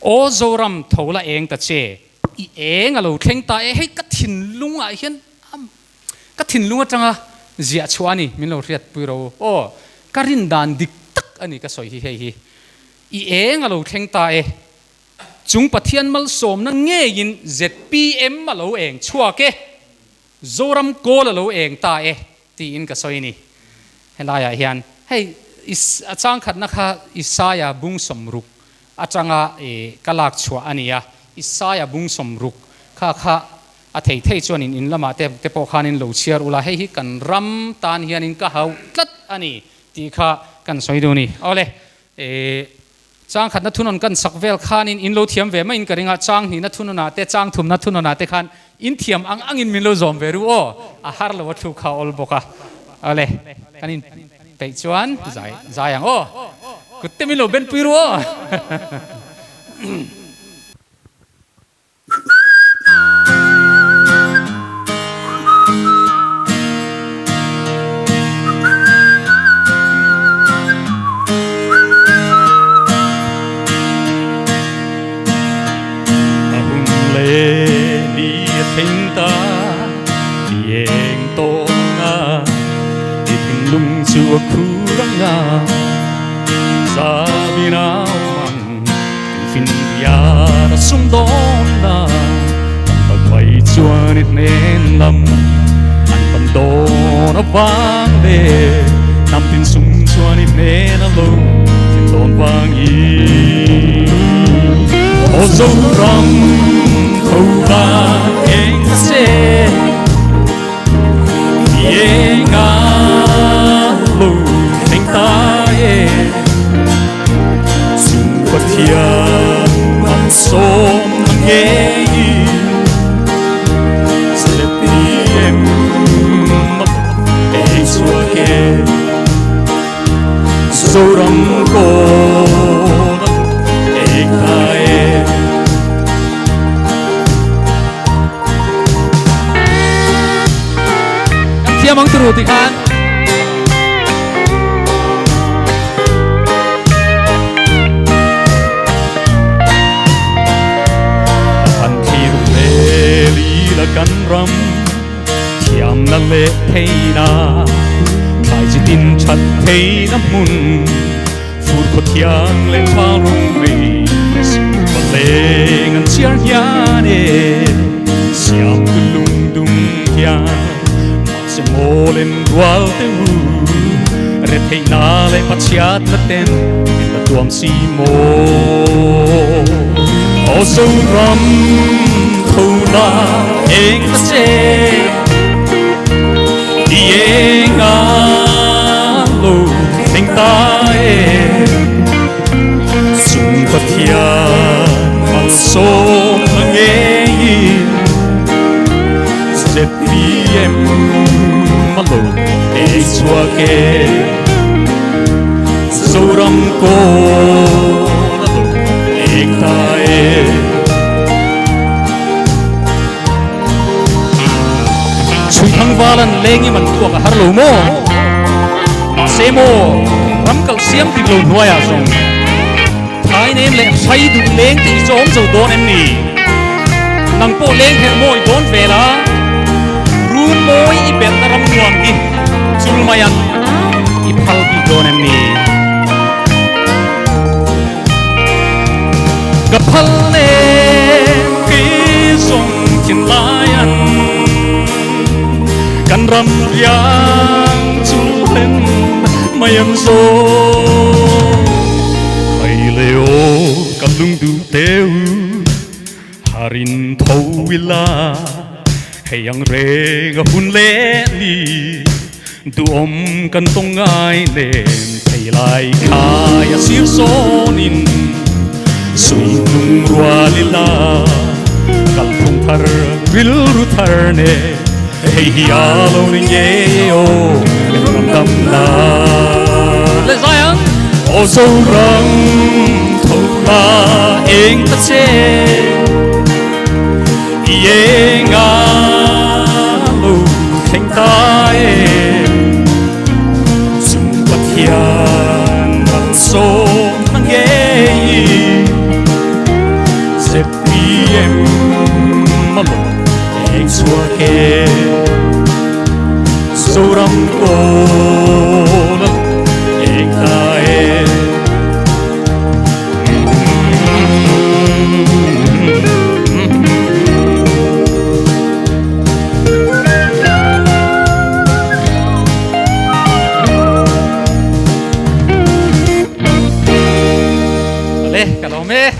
Aw Zoram tho la eng ta che, i eng a lo thleng ta e, hei ka thinlung ah hian ka thinlung atanga ziah chhuah a ni, min lo hriat pui ro aw, ka rin dan dik tak a ni ka sawi hi hei hi, i eng a lo thleng ta e, chung Pathian malsawmna ngeiin zpm a lo eng chhuak e, Zoram kawl a lo eng ta e tiin ka sawi a ni. Helaiah hian hei a changkhatna kha Isaia bung 60 atanga ka lak chhuah a ni a, Isaia bung 60 kha kha a thei thei chuanin in lamah te te pawh khanin lo chhiar ula, hei hi kan ram tan hianin ka hauh tlat a ni tih kha kan sawi duh a ni. Awle, Changkhatna thunawn kan sak vel khanin in lo thiam ve maiin ka ring a, chang hnihna thunawnah te, chang thumna thunawnah te khan in thiam ang angin min lo zawm ve ru aw, a har lo a thluk kha awl bawk a. Awle, kan in peih chuan zai zai ang aw, kut te min lo ben pui ru aw. A hun leh ni a thleng ta, i eng tawh anga, i thinlung chu a khur anga, Zabi nau mang. Finfiat a sum dawn na Kan pahmai chuan i hnen lam An pan dawn avang le Hnam tin sum chuan i hnen a lo thlen dawn vangin Aw Zoram tho la eng ta che I eng a lo thleng ta e. Chung Pathian malsawm na ngeiin ZPM ei chhuak e Zoram kawn ei ta e. Kan thiam ang turu ti khan. An thlir hmel i la kan ram thiamna leh theihna thlai chi tin that theihna hmun fur khaw thiang leh tha rawng mei sipa leng an chhiar hian e siam tu lungdum hian Mahse mawlin rual te u, retheihna leh Pathiatna ten min la tuam si maw? Aw Zoram tho la eng ta che, i eng a lo thleng ta e. Chung Pathian malsawmna ngeiin ZPM a lo ei chhuak e Zoram kawn a lo eng ta e. Chhui thangval an leng i man tuak a har lo maw? Mahse maw, ram kal siam dik lo hnuaiah zawng Thai nem leh hrai duh leng te i chawm zo dawn em ni? Nang pawh leng herh mawi dawn ve la, run mawi i belhna ram nuam hi chul mai ang i phal bik dawn em ni? Ka phal nen kei zawng thinlai an kan ram riang chu hlen mai ang zawng. Hai le aw ka lungduh teu harin tho ila hei ang reng a hun leh ni duhawm kan tawng ngai nen thei lai khai a sir sawnin sui hnung rual ila kalphung thar rilru thar nen hei hi a lo ni ngei aw kan ram dam la. Le zai ang. Aw Zoram tho la eng ta che i eng a lo thleng ta e chung Pathian malsawm na ngei. ZPM a lawm eng chhuak e. Zoram kawl a lawm eng ta e. Ale, ka lawm e.